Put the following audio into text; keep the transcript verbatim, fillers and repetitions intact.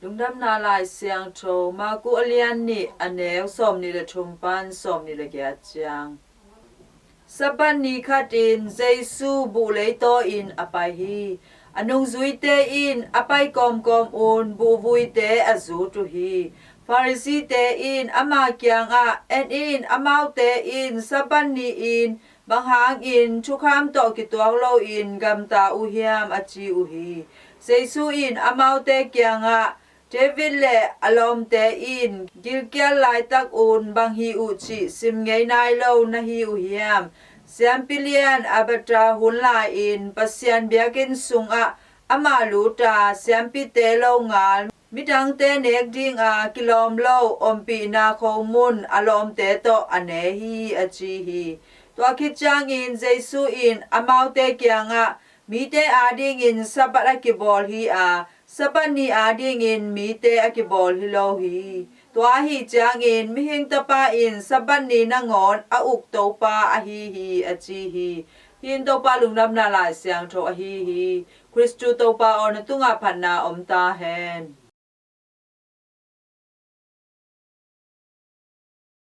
Lungdamna Lai Siangtho, Marku a lian nih, a neu sawmnih le thum pan sawmnih le giat ciang. Sabbath ni khatin Jesu buh leitaw-in a pai hi. A nungzuite in a pai kawmkawm un buhvuite a zut uh hi. Pharisee-te in ama kiangah, "En in, amaute in Sabbath ni-in bang hangin thukham tawh kituak loin gamta uh hiam?" a ci uh hi. Jesu in amaute kiangah, "David le a lawmte in gilkial laitak un bang hi uh cih sim ngei nai lo na hi uh hiam? Siampi lian Abiathar hun lai-in Pasian biakinn sungah amah lut a, siampite longal, midangte nek dinga kilawm lo ompihna khomun a lawmte tawh a ne hi," a ci hi. Tua khit ciangin Jesu in amaute kiangah, "Mite adingin Sabbath a kibawl hi a, Sabbath ni adingin mite a kibawl hi lo hi. Tua ahi ciangin Mihing Tapa in Sabbath ni nangawn a uk Topa ahi hi," a ci hi. Hih in Topa Lungdamna Lai Siangtho ahi hi. Khristu Topa aw, na tungah phatna om ta hen.